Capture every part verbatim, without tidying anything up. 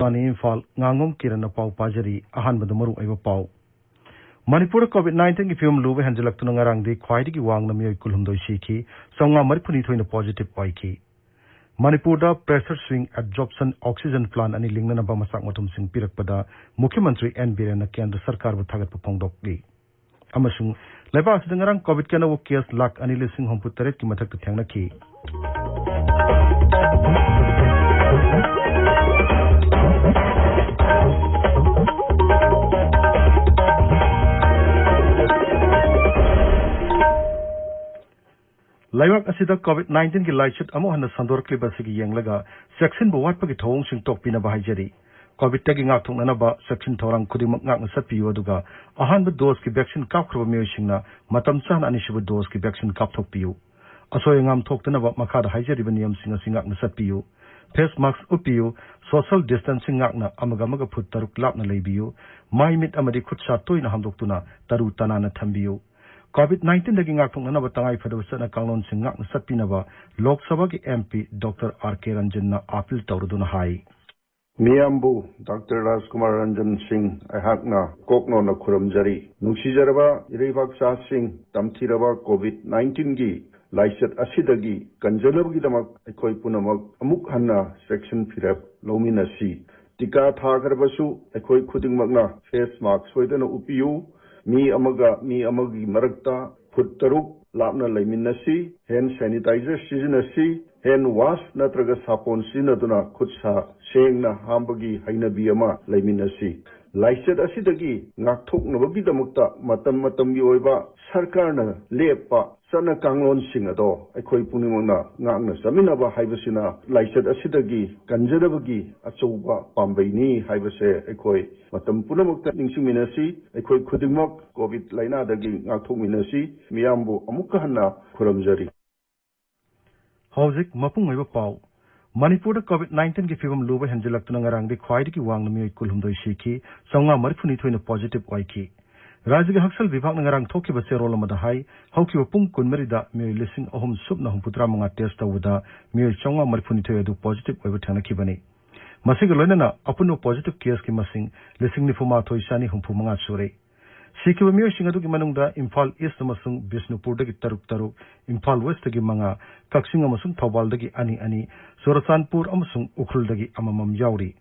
ꯇꯥꯅꯤ ꯏꯝꯐꯥꯜ, ꯉꯥꯉꯣꯝ ꯀꯤꯔꯟꯅ ꯄꯥꯎ ꯄꯥꯖꯔꯤ꯫ ꯑꯍꯥꯟꯕꯗ ꯃꯔꯨꯑꯣꯏꯕ ꯄꯥꯎ꯫ ꯃꯅꯤꯄꯨꯔꯗ COVID nineteen ꯒꯤ ꯐꯤꯕꯝ ꯂꯨꯕ ꯍꯦꯟꯖꯜꯂꯛꯇꯨꯅ ꯉꯔꯥꯡꯗꯤ ꯈ꯭ꯋꯥꯏꯗꯒꯤ ꯋꯥꯡꯅ ꯃꯤꯑꯣꯏ ꯀꯨꯟꯍꯨꯝꯗꯣꯏ ꯁꯤꯈꯤ, ꯆꯥꯝꯃꯉꯥ ꯃꯔꯤꯐꯨꯅꯤꯊꯣꯏꯅ positive ꯑꯣꯏꯈꯤ꯫ ꯃꯅꯤꯄꯨꯔꯗ pressure swing absorption oxygen plant ꯑꯅꯤ ꯂꯤꯡꯅꯅꯕ ꯃꯆꯥꯛ ꯃꯊꯨꯝꯁꯤꯡ ꯄꯤꯔꯛꯄꯗ ꯃꯨꯈ꯭ꯌ ꯃꯟꯇ꯭ꯔꯤ ꯑꯦꯟ ꯕꯤꯔꯦꯟꯅ ꯀꯦꯟꯗ꯭ꯔ ꯁꯔꯀꯥꯔꯕꯨ ꯊꯥꯒꯠꯄ ꯐꯣꯡꯗꯣꯛꯂꯤ꯫ ꯑꯃꯁꯨꯡ ꯂꯩꯕꯥꯛ ꯑꯁꯤꯗ ꯉꯔꯥꯡ COVID ꯀꯤ ꯑꯅꯧꯕ case ꯂꯥꯈ ꯑꯅꯤ ꯂꯤꯁꯤꯡ ꯍꯨꯝꯐꯨ ꯇꯔꯦꯠꯀꯤ ꯃꯊꯛꯇ ꯊꯦꯡꯅꯈꯤ꯫ ꯂꯩꯕꯥꯛ ꯑꯁꯤꯗ COVID nineteen ꯒꯤ ꯂꯥꯏꯆꯠ ꯑꯃꯨꯛ ꯍꯟꯅ ꯁꯟꯗꯣꯔꯛꯂꯤꯕ ꯑꯁꯤꯒꯤ ꯌꯦꯡꯂꯒ ꯆꯦꯛꯁꯤꯟꯕ ꯋꯥꯠꯄꯒꯤ ꯊꯧꯑꯣꯡꯁꯤꯡ ꯇꯣꯛꯄꯤꯅꯕ ꯍꯥꯏꯖꯔꯤ꯫ COVID ꯇꯒꯤ ꯉꯥꯛꯊꯣꯛꯅꯅꯕ ꯆꯦꯛꯁꯤꯟ ꯊꯧꯔꯥꯡ ꯈꯨꯗꯤꯡꯃꯛ ꯉꯥꯛꯅ ꯆꯠꯄꯤꯌꯨ, ꯑꯗꯨꯒ ꯑꯍꯥꯟꯕ dose ꯀꯤ vaccine ꯀꯥꯞꯈ꯭ꯔꯕ ꯃꯤꯑꯣꯏꯁꯤꯡꯅ ꯃꯇꯝ ꯆꯥꯅ ꯑꯅꯤꯁꯨꯕ dose ꯀꯤ vaccine ꯀꯥꯞꯊꯣꯛꯄꯤꯌꯨ꯫ ꯑꯁꯣꯏ ꯑꯉꯥꯝ ꯊꯣꯛꯇꯅꯕ ꯃꯈꯥꯗ ꯍꯥꯏꯖꯔꯤꯕ ꯅꯤꯌꯝꯁꯤꯡ ꯑꯁꯤ ꯉꯥꯛꯅ ꯆꯠꯄꯤꯌꯨ: face mask ꯎꯞꯄꯤꯌꯨ, social distancing ꯉꯥꯛꯅ ꯑꯃꯒ ꯑꯃꯒ ꯐꯨꯠ ꯇꯔꯨꯛ ꯂꯥꯞꯅ ꯂꯩꯕꯤꯌꯨ, ꯃꯥꯏ ꯃꯤꯠ ꯑꯃꯗꯤ ꯈꯨꯠ ꯁꯥ ꯇꯣꯏꯅ ꯍꯥꯝꯗꯣꯛꯇꯨꯅ ꯇꯔꯨ ꯇꯅꯥꯟꯅ ꯊꯝꯕꯤꯌꯨ꯫ COVID nineteen ꯗꯒꯤ ꯉꯥꯛꯊꯣꯛꯅꯅꯕ ꯇꯉꯥꯏ ꯐꯗꯕ ꯆꯠꯅ ꯀꯥꯡꯂꯣꯟꯁꯤꯡ ꯉꯥꯛꯅ ꯆꯠꯄꯤꯅꯕ ꯂꯣꯛ ꯁꯚꯥꯒꯤ MP Doctor R K ꯔꯟꯖꯟꯅ ꯑꯥꯄꯤꯜ ꯇꯧꯔꯗꯨꯅ ꯍꯥꯏ꯫ ꯃꯤꯌꯥꯝꯕꯨ ꯗꯥꯛꯇꯔ ꯔꯥꯖꯀꯨꯃꯥꯔ ꯔꯟꯖꯟ ꯁꯤꯡ ꯑꯩꯍꯥꯛꯅ ꯀꯣꯛꯅꯣꯟꯅ ꯈꯨꯔꯨꯝꯖꯔꯤ꯫ ꯅꯨꯡꯁꯤꯖꯔꯕ ꯏꯔꯩꯕꯥꯛꯆꯥꯁꯤꯡ, ꯇꯝꯊꯤꯔꯕ COVID nineteen ꯒꯤ ꯂꯥꯏꯆꯠ ꯑꯁꯤꯗꯒꯤ ꯀꯟꯖꯅꯕꯒꯤꯗꯃꯛ ꯑꯩꯈꯣꯏ ꯄꯨꯝꯅꯃꯛ ꯑꯃꯨꯛ ꯍꯟꯅ ꯆꯦꯛꯁꯤꯟ ꯐꯤꯔꯦꯞ ꯂꯧꯃꯤꯟꯅꯁꯤ꯫ ꯇꯤꯀꯥ ꯊꯥꯈ꯭ꯔꯕꯁꯨ ꯑꯩꯈꯣꯏ ꯈꯨꯗꯤꯡꯃꯛꯅ face mask ꯁꯣꯏꯗꯅ ꯎꯞꯄꯤꯌꯨ꯫ ꯃꯤ ꯑꯃꯒ ꯃꯤ ꯑꯃꯒꯤ ꯃꯔꯛꯇ ꯐꯨꯠ ꯇꯔꯨꯛ ꯂꯥꯞꯅ ꯂꯩꯃꯤꯟꯅꯁꯤ꯫ Hand sanitizer ꯁꯤꯖꯤꯟꯅꯁꯤ꯫ Hand wash ꯅꯠꯇ꯭ꯔꯒ ꯁꯥꯄꯣꯟ ꯁꯤꯖꯤꯟꯅꯗꯨꯅ ꯈꯨꯠ ꯁꯥ ꯁꯦꯡꯅ ꯍꯥꯝꯕꯒꯤ ꯍꯩꯅꯕꯤ ꯑꯃ ꯂꯩꯃꯤꯟꯅꯁꯤ꯫ ꯂꯥꯏꯆꯠ ꯑꯁꯤꯗꯒꯤ ꯉꯥꯛꯊꯣꯛꯅꯕꯒꯤꯗꯃꯛꯇ ꯃꯇꯝ ꯃꯇꯝꯒꯤ ꯑꯣꯏꯕ ꯁꯔꯀꯥꯔꯅ ꯂꯦꯞꯄ ꯆꯠꯅ ꯀꯥꯡꯂꯣꯟꯁꯤꯡ ꯑꯗꯣ ꯑꯩꯈꯣꯏ ꯄꯨꯝꯅꯃꯛꯅ ꯉꯥꯛꯅ ꯆꯠꯃꯤꯟꯅꯕ ꯍꯥꯏꯕꯁꯤꯅ ꯂꯥꯏꯆꯠ ꯑꯁꯤꯗꯒꯤ ꯀꯟꯖꯅꯕꯒꯤ ꯑꯆꯧꯕ ꯄꯥꯝꯕꯩꯅꯤ ꯍꯥꯏꯕꯁꯦ ꯑꯩꯈꯣꯏ ꯃꯇꯝ ꯄꯨꯝꯅꯃꯛꯇ ꯅꯤꯡꯁꯤꯡꯃꯤꯟꯅꯁꯤ꯫ ꯑꯩꯈꯣꯏ ꯈꯨꯗꯤꯡꯃꯛ COVID ꯂꯥꯏꯅꯥꯗꯒꯤ ꯉꯥꯛꯊꯣꯛꯃꯤꯟꯅꯁꯤ꯫ ꯃꯤꯌꯥꯝꯕꯨ ꯑꯃꯨꯛꯀ ꯍꯟꯅ ꯈꯨꯔꯨꯝꯖꯔꯤ꯫ ꯍꯧꯖꯤꯛ ꯃꯄꯨꯡ ꯑꯣꯏꯕ ꯄꯥꯎ꯫ ꯃꯅꯤꯄꯨꯔꯗ COVID nineteen ꯒꯤ ꯐꯤꯕꯝ ꯂꯨꯕ ꯍꯦꯟꯖꯤꯜꯂꯛꯇꯨꯅ ꯉꯔꯥꯡꯗꯤ ꯈ꯭ꯋꯥꯏꯗꯒꯤ ꯋꯥꯡꯅ ꯃꯤꯑꯣꯏ ꯀꯨꯟꯍꯨꯝꯗꯣꯏ ꯁꯤꯈꯤ, ꯆꯥꯝꯃꯉꯥ ꯃꯔꯤꯐꯨꯅꯤꯊꯣꯏꯅ positive ꯑꯣꯏꯈꯤ꯫ ꯔꯥꯖ꯭ꯌꯒꯤ ꯍꯛꯁꯦꯜ ꯕꯤꯚꯥꯒꯅ ꯉꯔꯥꯡ ꯊꯣꯛꯈꯤꯕ ꯆꯦꯔꯣꯜ ꯑꯃꯗ ꯍꯥꯏ, ꯍꯧꯈꯤꯕ ꯄꯨꯡ ꯀꯨꯟꯃꯔꯤꯗ ꯃꯤꯑꯣꯏ ꯂꯤꯁꯤꯡ ꯑꯍꯨꯝ ꯁꯨꯞꯅ ꯍꯨꯝꯐꯨꯇꯔꯥ ꯃꯉꯥ test ꯇꯧꯕꯗ ꯃꯤꯑꯣꯏ ꯆꯥꯝꯃꯉꯥ ꯃꯔꯤꯐꯨꯅꯤꯊꯣꯏ ꯑꯗꯨ positive ꯑꯣꯏꯕ ꯊꯦꯡꯅꯈꯤꯕꯅꯤ꯫ ꯃꯁꯤꯒ ꯂꯣꯏꯅꯅ ꯑꯄꯨꯟꯕ positive caseꯀꯤ ꯃꯁꯤꯡ ꯂꯤꯁꯤꯡ ꯅꯤꯐꯨ ꯃꯥꯊꯣꯏ ꯆꯥꯅꯤ ꯍꯨꯝꯐꯨ ꯃꯉꯥ ꯁꯨꯔꯦ꯫ ꯁꯤꯈꯤꯕ ꯃꯤꯑꯣꯏꯁꯤꯡ ꯑꯗꯨꯒꯤ ꯃꯅꯨꯡꯗ ꯏꯝꯐꯥꯜ East ꯑꯃꯁꯨꯡ ꯕꯤꯁꯅꯨꯄꯨꯔꯗꯒꯤ ꯇꯔꯨꯛ ꯇꯔꯨꯛ, ꯏꯝꯐꯥꯜ Westꯇꯒꯤ ꯃꯉꯥ, ꯀꯛꯆꯤꯡ ꯑꯃꯁꯨꯡ ꯊꯧꯕꯥꯜꯗꯒꯤ ꯑꯅꯤ ꯑꯅꯤ, ꯆꯨꯔꯆꯥꯟꯄꯨꯔ ꯑꯃꯁꯨꯡ ꯎꯈ꯭ꯔꯨꯜꯗꯒꯤ ꯑꯃꯃꯝ ꯌꯥꯎꯔꯤ꯫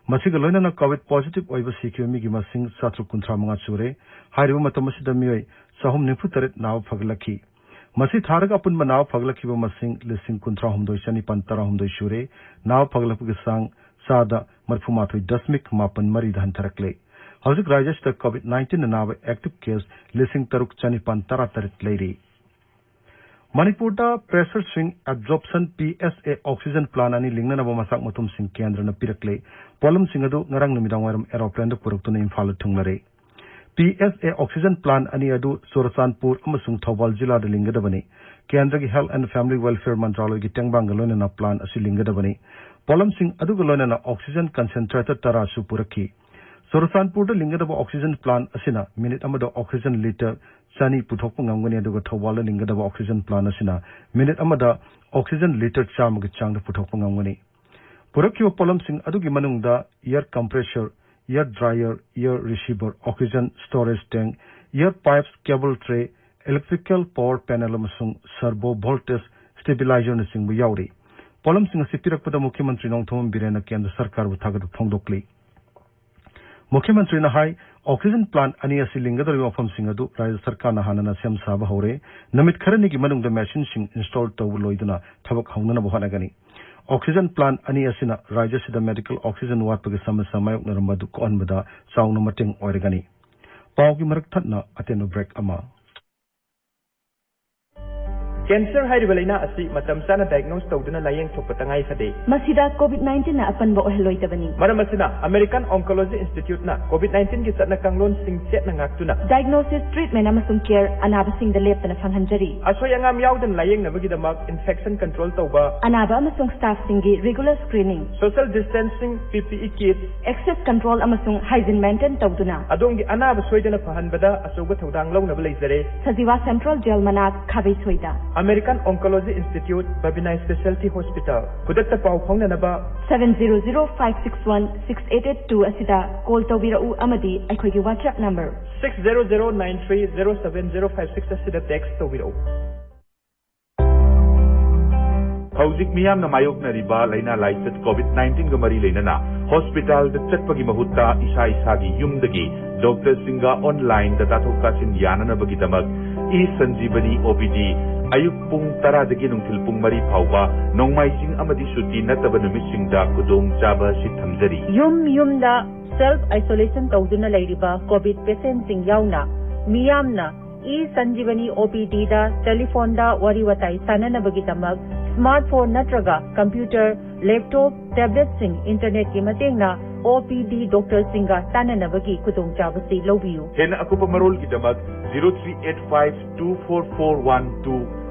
ꯃꯁꯤꯒ ꯂꯣꯏꯅꯅ COVID positive ꯑꯣꯏꯕ ꯁꯤꯈꯤꯕ ꯃꯤꯒꯤ ꯃꯁꯤꯡ ꯆꯥꯇ꯭ꯔꯨꯛ ꯀꯨꯟꯊ꯭ꯔꯥ ꯃꯉꯥ ꯁꯨꯔꯦ꯫ ꯍꯥꯏꯔꯤꯕ ꯃꯇꯝ ꯑꯁꯤꯗ ꯃꯤꯑꯣꯏ ꯆꯍꯨꯝ ꯅꯤꯐꯨ ꯇꯔꯦꯠ ꯅꯥꯕ ꯐꯒꯠꯂꯛꯈꯤ꯫ ꯃꯁꯤ ꯊꯥꯔꯒ ꯑꯄꯨꯟꯕ ꯅꯥꯕ ꯐꯒꯠꯂꯛꯈꯤꯕ ꯃꯁꯤꯡ ꯂꯤꯁꯤꯡ ꯀꯨꯟꯊ꯭ꯔꯥ ꯍꯨꯝꯗꯣꯏ ꯆꯅꯤꯄꯥꯟ ꯇꯔꯥ ꯍꯨꯝꯗꯣꯏ ꯁꯨꯔꯦ꯫ ꯅꯥꯕ ꯐꯒꯠꯂꯛꯄꯒꯤ ꯆꯥꯡ ꯆꯥꯗ ꯃꯔꯤꯐꯨ ꯃꯥꯊꯣꯏ ꯗꯁꯃꯤꯛ ꯃꯥꯄꯟ ꯃꯔꯤꯗ ꯍꯟꯊꯔꯛꯂꯦ꯫ ꯍꯧꯖꯤꯛ ꯔꯥꯖ꯭ꯌꯁꯤꯗ COVID nineteen ꯅꯥꯕ active case ꯂꯤꯁꯤꯡ ꯇꯔꯨꯛ ꯆꯅꯤꯄꯥꯟ ꯇꯔꯥ ꯇꯔꯦꯠ ꯂꯩꯔꯤ꯫ ꯃꯅꯤꯄꯨꯔꯗ pressure swing absorption, PSA, oxygen plant ꯑꯅꯤ ꯂꯤꯡꯅꯅꯕ ꯃꯆꯥꯛ ꯃꯊꯨꯝꯁꯤꯡ ꯀꯦꯟꯗ꯭ꯔꯅ ꯄꯤꯔꯛꯂꯦ꯫ ꯄꯣꯠꯂꯝꯁꯤꯡ ꯑꯗꯨ ꯉꯔꯥꯡ ꯅꯨꯃꯤꯗꯥꯡ ꯋꯥꯏꯔꯝ aeroplanꯗ ꯄꯨꯔꯛꯇꯨꯅ ꯏꯝꯐꯥꯜꯗ ꯊꯨꯡꯂꯔꯦ꯫ PSA oxygen plant ꯑꯅꯤ ꯑꯗꯨ ꯆꯨꯔꯆꯥꯟꯄꯨꯔ ꯑꯃꯁꯨꯡ ꯊꯧꯕꯥꯜ ꯖꯤꯂꯥꯗ ꯂꯤꯡꯒꯗꯕꯅꯤ꯫ ꯀꯦꯟꯗ꯭ꯔꯒꯤ Health and Family Welfare ꯃꯟꯇ꯭ꯔꯥꯂꯌꯒꯤ ꯇꯦꯡꯕꯥꯡꯒ ꯂꯣꯏꯅꯅ plant ꯑꯁꯤ ꯂꯤꯡꯒꯗꯕꯅꯤ꯫ ꯄꯣꯠꯂꯝꯁꯤꯡ ꯑꯗꯨꯒ ꯂꯣꯏꯅꯅ oxygen concentrator ꯇꯔꯥꯁꯨ ꯄꯨꯔꯛꯈꯤ꯫ ꯆꯨꯔꯆꯥꯟꯄꯨꯔꯗ ꯂꯤꯡꯒꯗꯕ oxygen plant ꯑꯁꯤꯅ ꯃꯤꯅꯤꯠ ꯑꯃꯗ oxygen litre ꯆꯅꯤ ꯄꯨꯊꯣꯛꯄ ꯉꯝꯒꯅꯤ, ꯑꯗꯨꯒ ꯊꯧꯕꯥꯜꯗ ꯂꯤꯡꯒꯗꯕ oxygen plant ꯑꯁꯤꯅ ꯃꯤꯅꯤꯠ ꯑꯃꯗ oxygen litre ꯆꯥꯝꯃꯒꯤ ꯆꯥꯡꯗ ꯄꯨꯊꯣꯛꯄ ꯉꯝꯒꯅꯤ꯫ ꯄꯨꯔꯛꯈꯤꯕ ꯄꯣꯠꯂꯝꯁꯤꯡ ꯑꯗꯨꯒꯤ ꯃꯅꯨꯡꯗ air compressor, air dryer, air receiver, oxygen storage tank, air pipes, cable tray, electrical power panel ꯑꯃꯁꯨꯡ servo voltage stabilizerꯅꯆꯤꯡꯕ ꯌꯥꯎꯔꯤ꯫ ꯄꯣꯠꯂꯝꯁꯤꯡ ꯑꯁꯤ ꯄꯤꯔꯛꯄꯗ ꯃꯨꯈ꯭ꯌ ꯃꯟꯇ꯭ꯔꯤ ꯅꯣꯡꯊꯣꯝꯕꯝ ꯕꯤꯔꯦꯟꯅ ꯀꯦꯟꯗ꯭ꯔ ꯁꯔꯀꯥꯔꯕꯨ ꯊꯥꯒꯠꯄ ꯐꯣꯡꯗꯣꯛꯂꯤ꯫ ꯃꯨꯈ꯭ꯌ ꯃꯟꯇ꯭ꯔꯤꯅ ꯍꯥꯏ, oxygen plant ꯑꯅꯤ ꯑꯁꯤ ꯂꯤꯡꯒꯗꯧꯔꯤꯕ ꯃꯐꯝꯁꯤꯡ ꯑꯗꯨ ꯔꯥꯖ꯭ꯌ ꯁꯔꯀꯥꯔꯅ ꯍꯥꯟꯅꯅ ꯁꯦꯝ ꯁꯥꯕ ꯍꯧꯔꯦ꯫ ꯅꯨꯃꯤꯠ ꯈꯔꯅꯤꯒꯤ ꯃꯅꯨꯡꯗ machineꯁꯤꯡ install ꯇꯧꯕ ꯂꯣꯏꯗꯨꯅ ꯊꯕꯛ ꯍꯧꯅꯅꯕ ꯍꯣꯠꯅꯒꯅꯤ꯫ Oxygen plant ꯑꯅꯤ ꯑꯁꯤꯅ ꯔꯥꯖ꯭ꯌꯁꯤꯗ medical oxygen ꯋꯥꯠꯄꯒꯤ ꯁꯃꯁ꯭ꯌꯥ ꯃꯥꯌꯣꯛꯅꯔꯝꯕ ꯑꯗꯨ ꯀꯣꯛꯍꯟꯕꯗ ꯆꯥꯎꯅ ꯃꯇꯦꯡ ꯑꯣꯏꯔꯒꯅꯤ꯫ ꯄꯥꯎꯒꯤ ꯃꯔꯛ ꯊꯠꯅ ꯑꯇꯦꯟꯕ break ꯑꯃ꯫ Cancer ꯍꯥꯏꯔꯤꯕ ꯂꯩꯅꯥ ꯑꯁꯤ ꯃꯇꯝ ꯆꯥꯅ diagnose ꯇꯧꯗꯨꯅ ꯂꯥꯌꯦꯡ ꯊꯣꯛꯄ ꯇꯉꯥꯏ ꯐꯗꯦ꯫ ꯃꯁꯤꯗ COVID nineteenꯅ ꯑꯄꯟꯕ ꯑꯣꯏꯍꯜꯂꯣꯏꯗꯕꯅꯤ꯫ ꯃꯔꯝ ꯑꯁꯤꯅ, American Oncology Instituteꯅ COVID nineteenꯒꯤ ꯆꯠꯅ ꯀꯥꯡꯂꯣꯟꯁꯤꯡ ꯆꯦꯠꯅ ꯉꯥꯛꯇꯨꯅ diagnosis, treatment ꯑꯃꯁꯨꯡ care ꯑꯅꯥꯕꯁꯤꯡꯗ ꯂꯦꯞꯇꯅ ꯐꯪꯍꯟꯖꯔꯤ꯫ ꯑꯁꯣꯏ ꯑꯉꯥꯝ ꯌꯥꯎꯗꯅ ꯂꯥꯌꯦꯡꯅꯕꯒꯤꯗꯃꯛ infection control ꯇꯧꯕ, ꯑꯅꯥꯕ ꯑꯃꯁꯨꯡ staffꯁꯤꯡꯒꯤ regular screening, social distancing, PPE kit, access control ꯑꯃꯁꯨꯡ hygiene maintain ꯇꯧꯗꯨꯅ ꯑꯗꯣꯝꯒꯤ ꯑꯅꯥꯕ ꯁꯣꯏꯗꯅ ꯐꯍꯟꯕꯗ ꯑꯆꯧꯕ ꯊꯧꯗꯥꯡ ꯂꯧꯅꯕ ꯂꯩꯖꯔꯦ꯫ ꯁꯖꯤꯋꯥ Central Jail ꯃꯅꯥꯛ, ꯈꯥꯕꯩꯁꯣꯏꯗ꯫ American Oncology Institute, Babina Specialty Hospital꯫ ꯈꯨꯗꯛꯇ ꯄꯥꯎ ꯐꯥꯎꯅꯅꯕ seven zero zero five six one six eight eight two ꯑꯁꯤꯗ call ꯇꯧꯕꯤꯔꯛꯎ ꯑꯃꯗꯤ ꯑꯩꯈꯣꯏꯒꯤ WhatsApp number six zero zero nine three zero seven zero five six ꯑꯁꯤꯗ text ꯇꯧꯕꯤꯔꯛꯎ꯫ ꯍꯧꯖꯤꯛ ꯃꯤꯌꯥꯝꯅ ꯃꯥꯌꯣꯛꯅꯔꯤꯕ ꯂꯥꯏꯅꯥ ꯂꯥꯏꯆꯠ COVID nineteenꯒ ꯃꯔꯤ ꯂꯩꯅꯅ ꯍꯣꯁꯄꯤꯇꯥꯜꯗ ꯆꯠꯄꯒꯤ ꯃꯍꯨꯠꯇ ꯏꯁꯥ ꯏꯁꯥꯒꯤ ꯌꯨꯝꯗꯒꯤ ꯗꯣꯛꯇꯔꯁꯤꯡꯒ online ꯗ ꯇꯥꯊꯣꯛ ꯇꯥꯁꯤꯟ ꯌꯥꯅꯅꯕꯒꯤꯗꯃꯛ ꯏ ꯁꯟꯖꯤꯕꯅꯤ OPD ꯑꯌꯨꯛ ꯄꯨꯡ ꯇꯔꯥꯗꯒꯤ ꯅꯨꯡꯊꯤꯜ ꯄꯨꯡ ꯃꯔꯤ ꯐꯥꯎꯕ, ꯅꯣꯡꯃꯥꯏꯖꯤꯡ ꯑꯃꯗꯤ ꯁꯨꯇꯤ ꯅꯠꯇꯕ ꯅꯨꯃꯤꯠꯁꯤꯡꯗ ꯈꯨꯗꯣꯡꯆꯥꯕ ꯑꯁꯤ ꯊꯝꯖꯔꯤ꯫ ꯌꯨꯝ ꯌꯨꯝꯗ self isolation ꯇꯧꯗꯨꯅ ꯂꯩꯔꯤꯕ COVID patientꯁꯤꯡ ꯌꯥꯎꯅ ꯃꯤꯌꯥꯝꯅ ꯏ ꯁꯟꯖꯤꯕꯅꯤ OPDꯗ ꯇꯦꯂꯤꯐꯣꯟꯗ ꯋꯥꯔꯤ ꯋꯥꯇꯥꯏ ꯁꯥꯟꯅꯅꯕꯒꯤꯗꯃꯛ smartphone ꯅꯠꯇ꯭ꯔꯒ computer, laptop, tabletꯁꯤꯡ internetꯀꯤ ꯃꯇꯦꯡꯅ OPD ꯗꯣꯛꯇꯔꯁꯤꯡꯒ ꯇꯥꯟꯅꯅꯕꯒꯤ ꯈꯨꯗꯣꯡꯆꯥꯕꯁꯤ ꯂꯧꯕꯤꯌꯨ꯫ ꯍꯦꯟꯅ ꯑꯀꯨꯞꯄ ꯃꯔꯣꯜꯒꯤꯗꯃꯛ zero three eight five two four four one two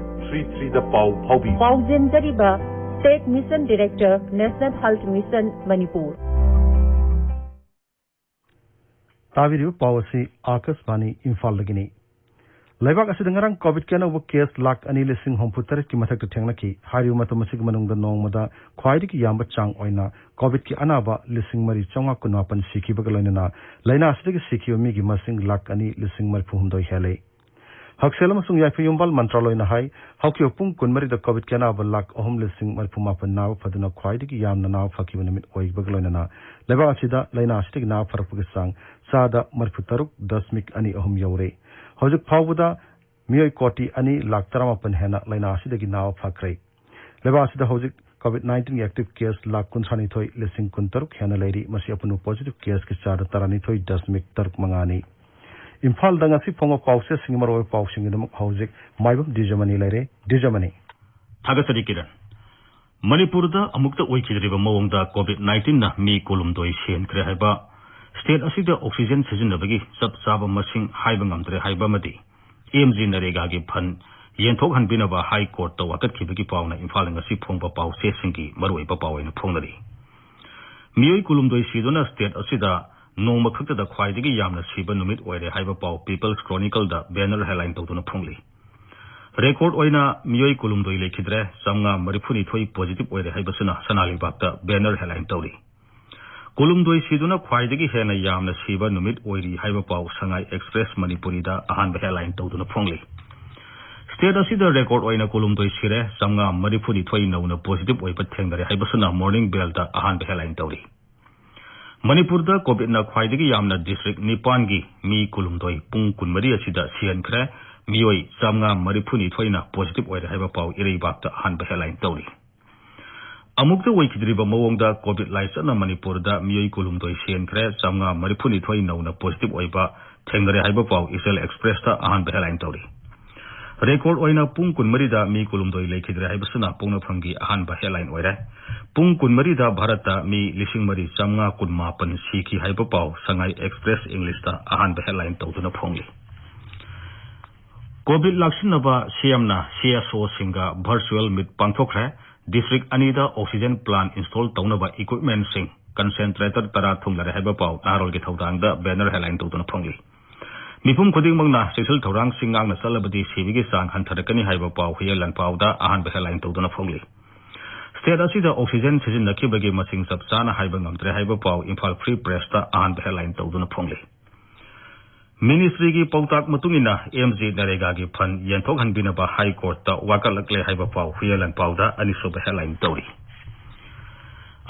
three threeꯗ ꯄꯥꯎ ꯐꯥꯎꯕꯤꯌꯨ꯫ ꯄꯥꯎꯖꯦꯟꯖꯔꯤꯕ State Mission Director, National Health Mission, Manipur. ꯇꯥꯕꯤꯔꯤꯕ ꯄꯥꯎ ꯑꯁꯤ ꯑꯥꯀꯥꯁꯕꯥꯅꯤ ꯏꯝꯐꯥꯜꯗꯒꯤꯅꯤ꯫ ꯂꯩꯕꯥꯛ ꯑꯁꯤꯗ ꯉꯔꯥꯡ COVID-ꯀꯤ ꯑꯅꯧꯕ case ꯂꯥꯈ ꯑꯅꯤ ꯂꯤꯁꯤꯡ ꯍꯨꯝꯐꯨ ꯇꯔꯦꯠꯀꯤ ꯃꯊꯛꯇ ꯊꯦꯡꯅꯈꯤ꯫ ꯍꯥꯏꯔꯤꯕ ꯃꯇꯝ ꯑꯁꯤꯒꯤ ꯃꯅꯨꯡꯗ ꯅꯣꯡꯃꯗ ꯈ꯭ꯋꯥꯏꯗꯒꯤ ꯌꯥꯝꯕ ꯆꯥꯡ ꯑꯣꯏꯅ COVID-ꯀꯤ ꯑꯅꯥꯕ ꯂꯤꯁꯤꯡ ꯃꯔꯤ ꯆꯥꯝꯃꯉꯥ ꯀꯨꯟꯃꯥꯄꯟ ꯁꯤꯈꯤꯕꯒ ꯂꯣꯏꯅꯅ ꯂꯥꯏꯅꯥ ꯑꯁꯤꯗꯒꯤ ꯁꯤꯈꯤꯕ ꯃꯤꯒꯤ ꯃꯁꯤꯡ ꯂꯥꯈ ꯑꯅꯤ ꯂꯤꯁꯤꯡ ꯃꯔꯤꯐꯨ ꯍꯨꯝꯗꯣꯏ ꯍꯦꯜꯂꯦ꯫ ꯍꯛꯁꯦꯜ ꯑꯃꯁꯨꯡ ꯌꯥꯏꯐ ꯌꯨꯝꯕꯥꯜ ꯃꯟꯇ꯭ꯔꯥꯂꯣꯏꯅ ꯍꯥꯏ, ꯍꯧꯈꯤꯕ ꯄꯨꯡ ꯀꯨꯟꯃꯔꯤꯗ COVID-ꯀꯤ ꯑꯅꯥꯕ ꯂꯥꯈ ꯑꯍꯨꯝ ꯂꯤꯁꯤꯡ ꯃꯔꯤꯐꯨ ꯃꯥꯄꯟ ꯅꯥꯕ ꯐꯗꯨꯅ ꯈ꯭ꯋꯥꯏꯗꯒꯤ ꯌꯥꯝꯅ ꯅꯥꯕ ꯐꯈꯤꯕ ꯅꯨꯃꯤꯠ ꯑꯣꯏꯕꯒ ꯂꯣꯏꯅꯅ ꯂꯩꯕꯥꯛ ꯑꯁꯤꯗ ꯂꯥꯏꯅꯥ ꯑꯁꯤꯗꯒꯤ ꯅꯥꯕ ꯐꯔꯛꯄꯒꯤ ꯆꯥꯡ ꯆꯥꯗ ꯃꯔꯤꯐꯨ ꯇꯔꯨꯛ ꯗꯁꯃꯤꯛ ꯑꯅꯤ ꯑꯍꯨꯝ ꯌꯧꯔꯦ꯫ ꯍꯧꯖꯤꯛ ꯐꯥꯎꯕꯗ ꯃꯤꯑꯣꯏ ꯀꯣꯇꯤ ꯑꯅꯤ ꯂꯥꯈ ꯇꯔꯥꯃꯥꯄꯟ ꯍꯦꯟꯅ ꯂꯥꯏꯅꯥ ꯑꯁꯤꯗꯒꯤ ꯅꯥꯕ ꯐꯈ꯭ꯔꯦ꯫ ꯂꯩꯕꯥꯛ ꯑꯁꯤꯗ ꯍꯧꯖꯤꯛ COVID nineteenꯒꯤ active case ꯂꯥꯈ ꯀꯨꯟꯊ꯭ꯔꯥꯅꯤꯊꯣꯏ ꯂꯤꯁꯤꯡ ꯀꯨꯟꯇꯔꯨꯛ ꯍꯦꯟꯅ ꯂꯩꯔꯤ꯫ ꯃꯁꯤ ꯑꯄꯨꯟꯕ positive caseꯀꯤ ꯆꯥꯗ ꯇꯔꯥꯅꯤꯊꯣꯏ ꯗꯁꯃꯤꯛ ꯇꯔꯨꯛ ꯃꯉꯥꯅꯤ꯫ ꯏꯝꯐꯥꯜꯗ ꯉꯁꯤ ꯐꯣꯡꯕ ꯄꯥꯎꯆꯦꯁꯤꯡꯒꯤ ꯃꯔꯨꯑꯣꯏꯕ ꯄꯥꯎꯁꯤꯡꯒꯤꯗꯃꯛ ꯍꯧꯖꯤꯛ ꯃꯥꯏꯕꯝ ꯗꯤꯖꯃꯅꯤ ꯂꯩꯔꯦ꯫ ꯗꯤꯖꯃꯅꯤ꯫ ꯊꯥꯒꯠꯆꯔꯤ ꯀꯤꯔꯟ꯫ ꯃꯅꯤꯄꯨꯔꯗ ꯑꯃꯨꯛꯇ ꯑꯣꯏꯈꯤꯗ꯭ꯔꯤꯕ ꯃꯑꯣꯡꯗ COVID nineteenꯅ ꯃꯤ ꯀꯨꯟꯍꯨꯝꯗꯣꯏ ꯁꯤꯍꯟꯈ꯭ꯔꯦ ꯍꯥꯏꯕ, state ꯑꯁꯤꯗ oxygen ꯁꯤꯖꯤꯟꯅꯕꯒꯤ ꯆꯞ ꯆꯥꯕ ꯃꯁꯤꯡ ꯍꯥꯏꯕ ꯉꯝꯗ꯭ꯔꯦ ꯍꯥꯏꯕ ꯑꯃꯗꯤ MGNREGAꯒꯤ fund ꯌꯦꯟꯊꯣꯛꯍꯟꯕꯤꯅꯕ High Courtꯇ ꯋꯥꯀꯠꯈꯤꯕꯒꯤ ꯄꯥꯎꯅ ꯏꯝꯐꯥꯜ ꯉꯁꯤ ꯐꯣꯡꯕ ꯄꯥꯎꯆꯦꯁꯤꯡꯒꯤ ꯃꯔꯨꯑꯣꯏꯕ ꯄꯥꯎ ꯑꯣꯏꯅ ꯐꯣꯡꯅꯔꯤ꯫ ꯃꯤꯑꯣꯏ ꯀꯨꯟꯍꯨꯝꯗꯣꯏ ꯁꯤꯗꯨꯅ state ꯑꯁꯤꯗ ꯅꯣꯡꯃ ꯈꯛꯇꯗ ꯈ꯭ꯋꯥꯏꯗꯒꯤ ꯌꯥꯝꯅ ꯁꯤꯕ ꯅꯨꯃꯤꯠ ꯑꯣꯏꯔꯦ ꯍꯥꯏꯕ ꯄꯥꯎ People's Chronicleꯗ banner headline ꯇꯧꯗꯨꯅ ꯐꯣꯡꯂꯤ꯫ ꯔꯦꯀꯣꯔꯗ ꯑꯣꯏꯅ ꯃꯤꯑꯣꯏ ꯀꯨꯟꯍꯨꯝꯗꯣꯏ ꯂꯩꯈꯤꯗ꯭ꯔꯦ, ꯆꯥꯝꯃꯉꯥ ꯃꯔꯤꯐꯨꯅꯤꯊꯣꯏ ꯄꯣꯖꯤꯇꯤꯚ ꯑꯣꯏꯔꯦ ꯍꯥꯏꯕꯁꯤꯅ ꯁꯅꯥ ꯂꯩꯕꯥꯛꯇ ꯕꯦꯅꯔ ꯍꯦꯗꯂꯥꯏꯟ ꯇꯧꯔꯤ꯫ ꯀꯨꯟꯍꯨꯝꯗꯣꯏ ꯁꯤꯗꯨꯅ ꯈ꯭ꯋꯥꯏꯗꯒꯤ ꯍꯦꯟꯅ ꯌꯥꯝꯅ ꯁꯤꯕ ꯅꯨꯃꯤꯠ ꯑꯣꯏꯔꯤ ꯍꯥꯏꯕ ꯄꯥꯎ ꯁꯉꯥꯏ ꯑꯦꯛꯁꯄ꯭ꯔꯦꯁ ꯃꯅꯤꯄꯨꯔꯤꯗ ꯑꯍꯥꯟꯕ ꯍꯦꯗꯂꯥꯏꯟ ꯇꯧꯗꯨꯅ ꯐꯣꯡꯂꯤ꯫ ꯁ꯭ꯇꯦꯠ ꯑꯁꯤꯗ ꯔꯦꯀꯣꯔꯗ ꯑꯣꯏꯅ ꯀꯨꯟꯍꯨꯝꯗꯣꯏ ꯁꯤꯔꯦ, ꯆꯥꯝꯃꯉꯥ ꯃꯔꯤꯐꯨꯅꯤꯊꯣꯏ ꯅꯧꯅ ꯄꯣꯖꯤꯇꯤꯚ ꯑꯣꯏꯕ ꯊꯦꯡꯅꯔꯦ ꯍꯥꯏꯕꯁꯤꯅ ꯃꯣꯔꯅꯤꯡ ꯕꯦꯜꯗ ꯑꯍꯥꯟꯕ ꯍꯦꯗꯂꯥꯏꯟ ꯇꯧꯔꯤ꯫ ꯃꯅꯤꯄꯨꯔꯗ ꯀꯣꯚꯤꯗꯅ ꯈ꯭ꯋꯥꯏꯗꯒꯤ ꯌꯥꯝꯅ ꯗꯤꯁꯇ꯭ꯔꯤꯛ ꯅꯤꯄꯥꯟꯒꯤ ꯃꯤ ꯀꯨꯟꯍꯨꯝꯗꯣꯏ ꯄꯨꯡ ꯀꯨꯟꯃꯔꯤ ꯑꯁꯤꯗ ꯁꯤꯍꯟꯈ꯭ꯔꯦ꯫ ꯃꯤꯑꯣꯏ ꯆꯥꯝꯃꯉꯥ ꯃꯔꯤꯐꯨꯅꯤꯊꯣꯏꯅ ꯄꯣꯖꯤꯇꯤꯚ ꯑꯣꯏꯔꯦ ꯍꯥꯏꯕ ꯄꯥꯎ ꯏꯔꯩꯕꯥꯛꯇ ꯑꯍꯥꯟꯕ ꯍꯦꯗꯂꯥꯏꯟ ꯇꯧꯔꯤ꯫ ꯑꯃꯨꯛꯇ ꯑꯣꯏꯈꯤꯗ꯭ꯔꯤꯕ ꯃꯑꯣꯡꯗ ꯀꯣꯚꯤꯗ ꯂꯥꯏꯆꯠꯅ ꯃꯅꯤꯄꯨꯔꯗ ꯃꯤꯑꯣꯏ ꯀꯨꯟꯍꯨꯝꯗꯣꯏ ꯁꯤꯍꯟꯈ꯭ꯔꯦ, ꯆꯥꯝꯃꯉꯥ ꯃꯔꯤꯐꯨꯅꯤꯊꯣꯏ ꯅꯧꯅ ꯄꯣꯖꯤꯇꯤꯚ ꯑꯣꯏꯕ ꯊꯦꯡꯅꯔꯦ ꯍꯥꯏꯕ ꯄꯥꯎ ꯏꯆꯦꯜ ꯑꯦꯛꯁꯄ꯭ꯔꯦꯁꯇ ꯑꯍꯥꯟꯕ ꯍꯦꯗꯂꯥꯏꯟ ꯇꯧꯔꯤ꯫ ꯔꯦꯀꯣꯔꯗ ꯑꯣꯏꯅ ꯄꯨꯡ ꯀꯨꯟꯃꯔꯤꯗ ꯃꯤ ꯀꯨꯟꯍꯨꯝꯗꯣꯏ ꯂꯩꯈꯤꯗ꯭ꯔꯦ ꯍꯥꯏꯕꯁꯤꯅ ꯄꯣꯛꯅꯐꯝꯒꯤ ꯑꯍꯥꯟꯕ ꯍꯦꯗꯂꯥꯏꯟ ꯑꯣꯏꯔꯦ꯫ ꯄꯨꯡ ꯀꯨꯟꯃꯔꯤꯗ ꯚꯥꯔꯠꯇ ꯃꯤ ꯂꯤꯁꯤꯡ ꯃꯔꯤ ꯆꯥꯝꯃꯉꯥ ꯀꯨꯟꯃꯥꯄꯟ ꯁꯤꯈꯤ ꯍꯥꯏꯕ ꯄꯥꯎ ꯁꯉꯥꯏ ꯑꯦꯛꯁꯄ꯭ꯔꯦꯁ ꯏꯪꯂꯤꯁꯇ ꯑꯍꯥꯟꯕ ꯍꯦꯗꯂꯥꯏꯟ ꯇꯧꯗꯨꯅ ꯐꯣꯡꯂꯤ꯫ ꯀꯣꯚꯤꯗ ꯂꯥꯛꯁꯤꯟꯅꯕ ꯁꯤꯑꯦꯝꯅ ꯁꯤꯑꯦꯁꯑꯣꯁꯤꯡꯒ ꯚꯔꯆꯨꯋꯦꯜ ꯃꯤꯠ ꯄꯥꯡꯊꯣꯛꯈ꯭ꯔꯦ꯫ ꯗꯤꯁꯇ꯭ꯔꯤꯛ ꯑꯅꯤꯗ ꯑꯣꯛꯁꯤꯖꯦꯟ ꯄ꯭ꯂꯥꯟ ꯏꯟꯁꯇꯣꯜ ꯇꯧꯅꯕ ꯏꯀ꯭ꯋꯤꯞꯃꯦꯟꯁꯤꯡ, ꯀꯟꯁꯦꯟꯇ꯭ꯔꯦꯇꯔ ꯇꯔꯥ ꯊꯨꯡꯂꯔꯦ ꯍꯥꯏꯕ ꯄꯥꯎ ꯅꯍꯥꯔꯣꯜꯒꯤ ꯊꯧꯗꯥꯡꯗ ꯕꯦꯅꯔ ꯍꯦꯗꯂꯥꯏꯟ ꯇꯧꯗꯨꯅ ꯐꯣꯡꯂꯤ꯫ ꯃꯤꯄꯨꯝ ꯈꯨꯗꯤꯡꯃꯛꯅ ꯆꯦꯛꯁꯤꯜ ꯊꯧꯔꯥꯡꯁꯤꯡ ꯉꯥꯛꯅ ꯆꯠꯂꯕꯗꯤ ꯁꯤꯕꯒꯤ ꯆꯥꯡ ꯍꯟꯊꯔꯛꯀꯅꯤ ꯍꯥꯏꯕ ꯄꯥꯎ ꯍꯨꯏꯌꯦꯟ ꯂꯥꯟꯄꯥꯎꯗ ꯑꯍꯥꯟꯕ ꯍꯦꯗꯂꯥꯏꯟ ꯇꯧꯗꯨꯅ ꯐꯣꯡꯂꯤ꯫ ꯁ꯭ꯇꯦꯠ ꯑꯁꯤꯗ ꯑꯣꯛꯁꯤꯖꯦꯟ ꯁꯤꯖꯤꯟꯅꯈꯤꯕꯒꯤ ꯃꯁꯤꯡ ꯆꯞ ꯆꯥꯅ ꯍꯥꯏꯕ ꯉꯝꯗ꯭ꯔꯦ ꯍꯥꯏꯕ ꯄꯥꯎ ꯏꯝꯐꯥꯜ ꯐ꯭ꯔꯤ ꯄ꯭ꯔꯦꯁꯇ ꯑꯍꯥꯟꯕ ꯍꯦꯗꯂꯥꯏꯟ ꯇꯧꯗꯨꯅ ꯐꯣꯡꯂꯤ꯫ ꯃꯤꯅꯤꯁꯇ꯭ꯔꯤꯒꯤ ꯄꯥꯎꯇꯥꯛ ꯃꯇꯨꯡ ꯏꯟꯅ ꯑꯦꯝ ꯖꯤ ꯅꯔꯦꯒꯥꯒꯤ ꯐꯟ ꯌꯦꯟꯊꯣꯛꯍꯟꯕꯤꯅꯕ ꯍꯥꯏ ꯀꯣꯔꯠꯇ ꯋꯥꯀꯠꯂꯛꯂꯦ ꯍꯥꯏꯕ ꯄꯥꯎ ꯍꯨꯏꯌꯦꯟ ꯂꯥꯟꯄꯥꯎꯗ ꯑꯅꯤꯁꯨꯕ ꯍꯦꯗꯂꯥꯏꯟ ꯇꯧꯔꯤ꯫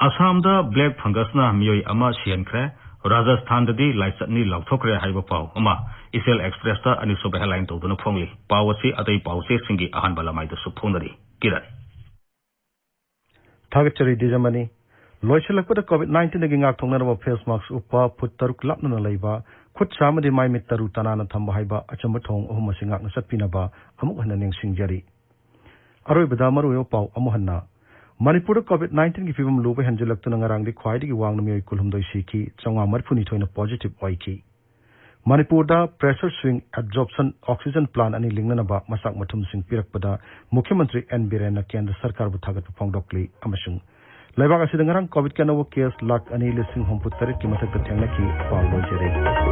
ꯑꯁꯥꯝꯗ ꯕ꯭ꯂꯦꯛ ꯐꯪꯒꯁꯅ ꯃꯤꯑꯣꯏ ꯑꯃ ꯁꯤꯍꯟꯈ꯭ꯔꯦ꯫ ꯔꯥꯖꯁꯊꯥꯟꯗꯗꯤ ꯂꯥꯏꯆꯠꯅꯤ ꯂꯥꯎꯊꯣꯛꯈ꯭ꯔꯦ ꯍꯥꯏꯕ ꯄꯥꯎ ꯑꯃ ꯏꯆꯦꯜ ꯑꯦꯛꯁꯄ꯭ꯔꯦꯁꯇ ꯑꯅꯤꯁꯨꯕ ꯍꯦꯗꯂꯥꯏꯟ ꯇꯧꯗꯨꯅ ꯐꯣꯡꯂꯤ꯫ ꯄꯥꯎ ꯑꯁꯤ ꯑꯇꯩ ꯄꯥꯎꯆꯦꯁꯤꯡꯒꯤ ꯑꯍꯥꯟꯕ ꯂꯃꯥꯏꯗꯁꯨ ꯐꯣꯡꯅꯔꯤ꯫ ꯀꯤꯔꯟ꯫ ꯊꯥꯒꯠꯆꯔꯤ ꯗꯤꯖꯃꯅꯤ꯫ ꯂꯣꯏꯁꯤꯜꯂꯛꯄꯗ ꯀꯣꯚꯤꯗ ꯅꯥꯏꯟꯇꯤꯟꯗꯒꯤ ꯉꯥꯛꯊꯣꯛꯅꯅꯕ ꯐꯦꯁ ꯃꯥꯛꯁ ꯎꯞꯄ, ꯐꯨꯠ ꯇꯔꯨꯛ ꯂꯥꯞꯅꯅ ꯂꯩꯕ, ꯈꯨꯠ ꯁꯥ ꯑꯃꯗꯤ ꯃꯥꯏ ꯃꯤꯠ ꯇꯔꯨ ꯇꯅꯥꯟꯅ ꯊꯝꯕ ꯍꯥꯏꯕ ꯑꯆꯝꯕ ꯊꯧꯑꯣꯡ ꯑꯍꯨꯝ ꯑꯁꯤ ꯉꯥꯛꯅ ꯆꯠꯄꯤꯅꯕ ꯑꯃꯨꯛ ꯍꯟꯅ ꯅꯤꯡꯁꯤꯡꯖꯔꯤ꯫ ꯑꯔꯣꯏꯕꯗ ꯃꯔꯨꯑꯣꯏꯕ ꯄꯥꯎ ꯑꯃꯨꯛ ꯍꯟꯅ꯫ ꯃꯅꯤꯄꯨꯔꯗ ꯀꯣꯚꯤꯗ ꯅꯥꯏꯟꯇꯤꯟꯒꯤ ꯐꯤꯕꯝ ꯂꯨꯕ ꯍꯦꯟꯖꯤꯜꯂꯛꯇꯨꯅ ꯉꯔꯥꯡꯗꯤ ꯈ꯭ꯋꯥꯏꯗꯒꯤ ꯋꯥꯡꯅ ꯃꯤꯑꯣꯏ ꯀꯨꯟꯍꯨꯝꯗꯣꯏ ꯁꯤꯈꯤ, ꯆꯥꯝꯃꯉꯥ ꯃꯔꯤꯐꯨꯅꯤꯊꯣꯏꯅ ꯄꯣꯖꯤꯇꯤꯚ ꯑꯣꯏꯈꯤ꯫ ꯃꯅꯤꯄꯨꯔꯗ ꯄ꯭ꯔꯦꯁꯔ ꯁ꯭ꯋꯤꯡ ꯑꯦꯕꯖꯣꯔꯞꯁꯟ ꯑꯣꯛꯁꯤꯖꯟ ꯄ꯭ꯂꯥꯟ ꯑꯅꯤ ꯂꯤꯡꯅꯅꯕ ꯃꯆꯥꯛ ꯃꯊꯨꯝꯁꯤꯡ ꯄꯤꯔꯛꯄꯗ ꯃꯨꯈ꯭ꯌ ꯃꯟꯇ꯭ꯔꯤ ꯑꯦꯟ ꯕꯤꯔꯦꯟꯅ ꯀꯦꯟꯗ꯭ꯔ ꯁꯔꯀꯥꯔꯕꯨ ꯊꯥꯒꯠꯄ ꯐꯣꯡꯗꯣꯛꯂꯤ ꯑꯃꯁꯨꯡ ꯂꯩꯕꯥꯛ ꯑꯁꯤꯗ ꯉꯔꯥꯡ ꯀꯣꯚꯤꯗꯀꯤ ꯑꯅꯧꯕ ꯀꯦꯁ ꯂꯥꯈ ꯑꯅꯤ ꯂꯤꯁꯤꯡ ꯍꯨꯝꯐꯨ ꯇꯔꯦꯠꯀꯤ ꯃꯊꯛꯇ ꯊꯦꯡꯅꯈꯤ꯫ ꯄꯥꯎ ꯂꯣꯏꯖꯔꯦ꯫